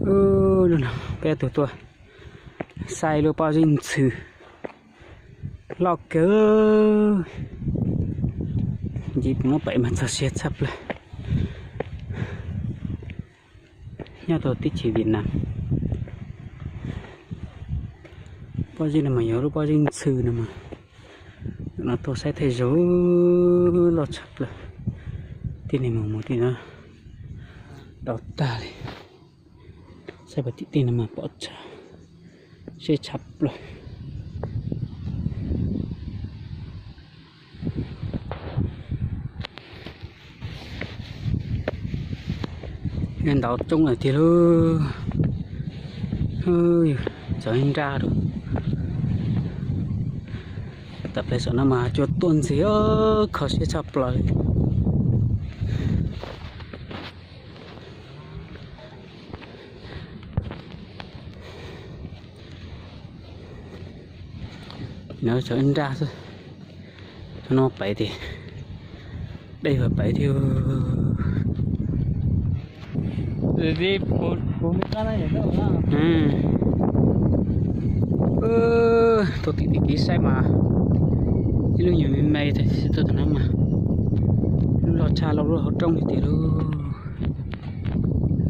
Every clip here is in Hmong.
Peb tus tuaj saib lub pob zeb ntxhw loj kawg. Nce no pem mas txog siab tshaj plaws. Nyob rau teb chaws Vietnam, pob zeb no mas yog lub pob zeb ntxhw no mas, no tuaj saib tej zaum loj tshaj plaws. Tej neeg mus mus tej no dau tag li. Saib puag tim tej no mas pom tshaj, siab tshaj plaws. Ntaus roob lawm tiag lauj. Txawm nraj rau. Tam pliag saum no mas cua tuaj ntxiv, kho siab tshaj plaws. Nov txawm nraj xwb. Txog no pem tias dej puag pem thiab. Tuaj tim teb kev saib mas ib lub nyuag me me tag xwb, tuaj tom no mas lub loj tshaj lauj, lub hauv roob li tiag lauj.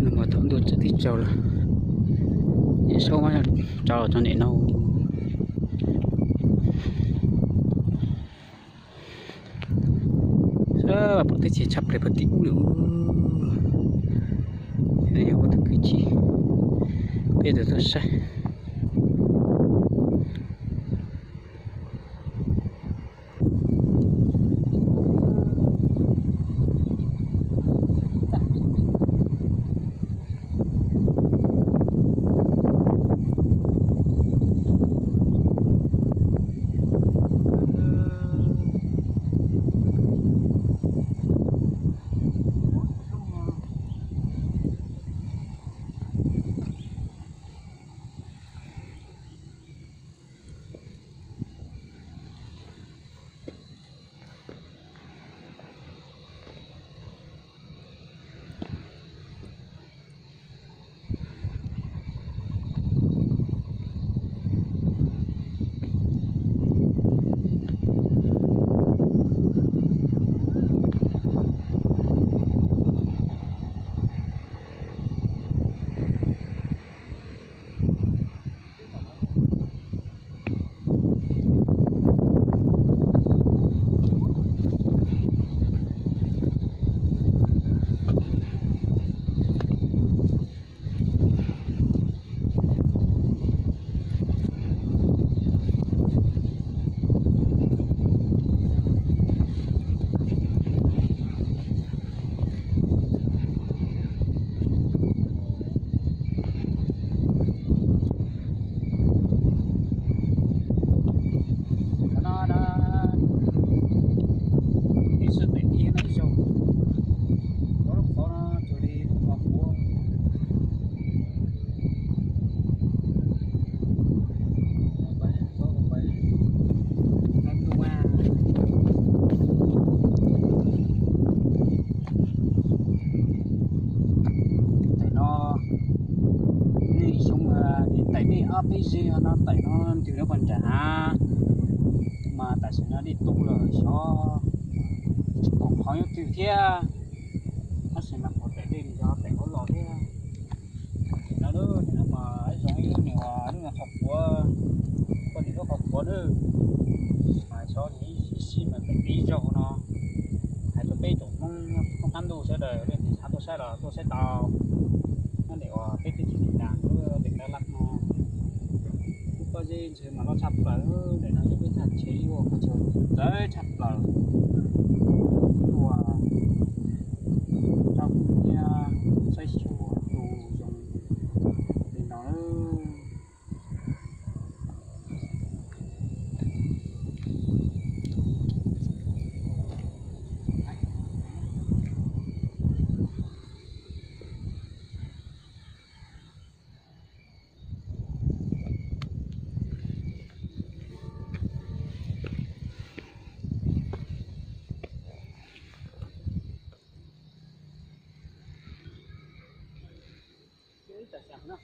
Nag hmo thaum ntuj tsaus tib tsaus los, nyem saub mas tso los rau ntawm no. Pom teb chaws tshaj plaws puag tim ub li. Yog ua tus kwv tij, peb tus tuaj saib. Tais no, nej xyoo, tais nej ob peb zeg no tais no ntws rau puag nram hav, mas tam sim no dej tu lawm xyov tsis pom qhov nyob twg thiab. Tab sis mas qhov tais dej nws yog tais hauv los thiab. Nim no, nim no mas zoo ib lub niag, lub niag qhov quav, poj niam lub qhov quav na. Mas xyov nws ib sij mas tais ib zaug no hais rau peb tsoom Hmoob, Hmoob qab ntuj sawv daws leej twg xav tuaj saib los tuaj saib tau. Nyob ntawm uas peb teb chaws Nyab Laj no, lub pob zeb ntxhw mas loj tshaj plaws. Ntawm no yog peb thaj tsev ua qhov chaw txawv tshaj plaws. Ua rau kuv thiab saib xyuas tus zoo li no. Tam sim no,